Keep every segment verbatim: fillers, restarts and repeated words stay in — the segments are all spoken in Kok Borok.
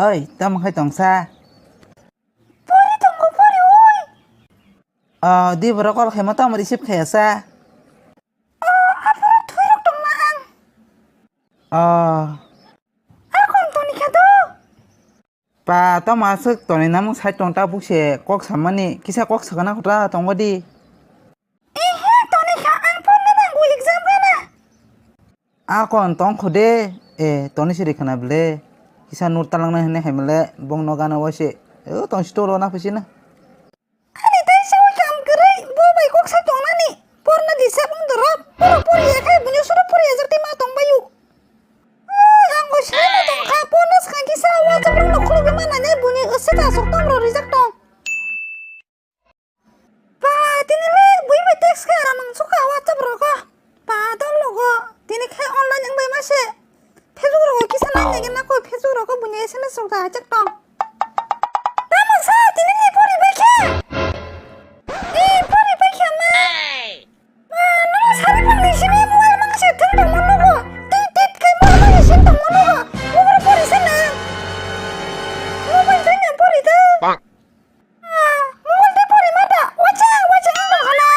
Oi, tamo khai tongsa? Pori tongo, pori, oi. O, di borok call khaima tamo receive khaya sa? O, aphuru thwirok tongna ang. O. Akon toni kha do? Pa, tamo aswk toni namung side tong ta bukse kok samani, kisa kok sakana kota tongo di. Ehe, toni kha, ang porna nango, exam gana. Akon tong kho de, e, toni siri khana bele. Kisa nur talang na hene hai mele, bong no gana wase. E, tong sto lo na pisi na. Ani tei se wai kam kwrwi, bo bai kok sai tongnani. Porna di sa bung dorop, poro pori ya khai, bunya suru pori ya jak tei ma tong bayu. Oi, ang bo sai ma tong kha, porna swkang kisa, wa jak rok no khulugwi ma nai nai, bunya ese ta sok tong ro rijak tong. Ba, tini le bui bai text khe aram ang sukha WhatsApp rogo. Ba, dol logo. Tini khe online wng bai ma se. Facebook rogo kisa nai nai na koi, Facebook rogo bunya S M S rok da ajak tong. Tamo sa, tini ni pori bai khe. Ni pori bai khe ma. Ba, no sari pang ni simi mobile mang se thang tong mon logo. Tit tit khe mobile mang se thang tong mon logo. Mobile pori se na. Mobile thang pori da. Mobile tei pori mata, wacha, wacha wng tong kha na.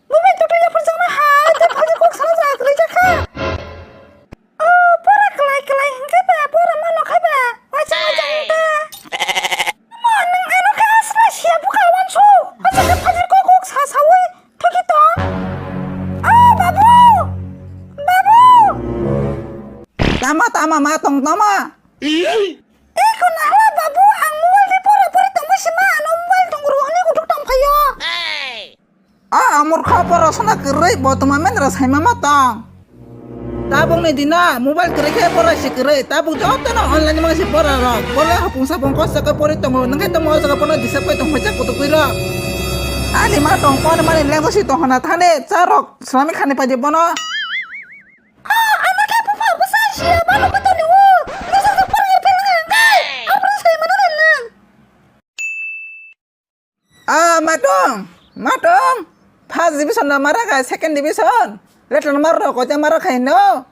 Mobile totwi yaphar jakma hai, tei phaji kok sana ja kwrwi jak kha. O, pora kwlai kwlai hwnkhe ba, pora mano khai ba, wacha wacha wng ta. Omo, nwng ano khe aswk siya bwkha wansu, wacha khe phaji kok kok sa sawi thokhi tong. O, babu! Babu! Tama, tama, ma tong tama. Eko nahla babu, ang mobile tei pora pori tongma sima, ano mobile tong ro hwnwi kuthuk tong phaio. A amor kha pora sana kwrwi, bo tongma men ra saima ma tong. Tabuk ni dina mobile kwrwi khe pora si kwrwi, tabuk joto no online mang si pora rok. Bole hapung sapung kos jaga pori tongo, nang khe tamo o jaga bono disap kai tong phaijak kutuk wi rok. Ani ma tong pon mani lengto si tong hana thani, cha rok swlami khani paidi bono. Ah, ano khe bupha bwsa siya, balo kotoni o. Nasa sa pori phel nang kai. Abro sai mana nang. Ah, matong, matong. First division na mara kai, second division. Letter na mara ko te mara kai no.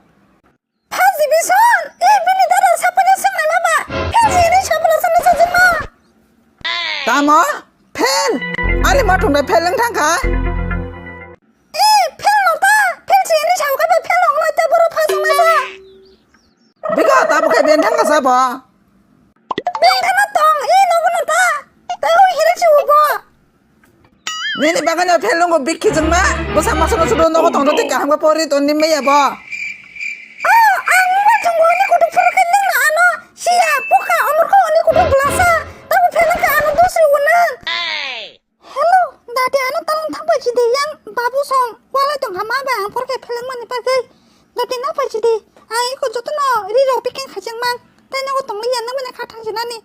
First division. Eh, bini dada sapanya sing na mama. Phel si ini sapanya sana sa jima. Tamo? Phel? Ari matong da phel nang thang kha? Eh, phel no ta, phel si ini sao ka phel no ngai te boro phasung na sa. Bika ta bukai ben thang ka sa ba? Ben thang na tong, eh, no no ta. Ta ui hira si ubo. Nini bagan no phel nungo bikhi jeng ma. Bo sama sono sono no tong te kaham ka pori ton ni meya ba. Ah, ang mobile thang bo ni kutuk phel ka nang na ano. Siya, poka, amor ko ni kutuk blasa. Ta bo phel ka ano dosi unang. Hello, dadi ano talang thang pai chidi yang babu song walai tong hama bai ang porke pheleng mani pagai. Dadi na pai chidi, ang iko jotono ri rok picking khajang mang. Tai nogo tong liya nang mani kha thang jinani.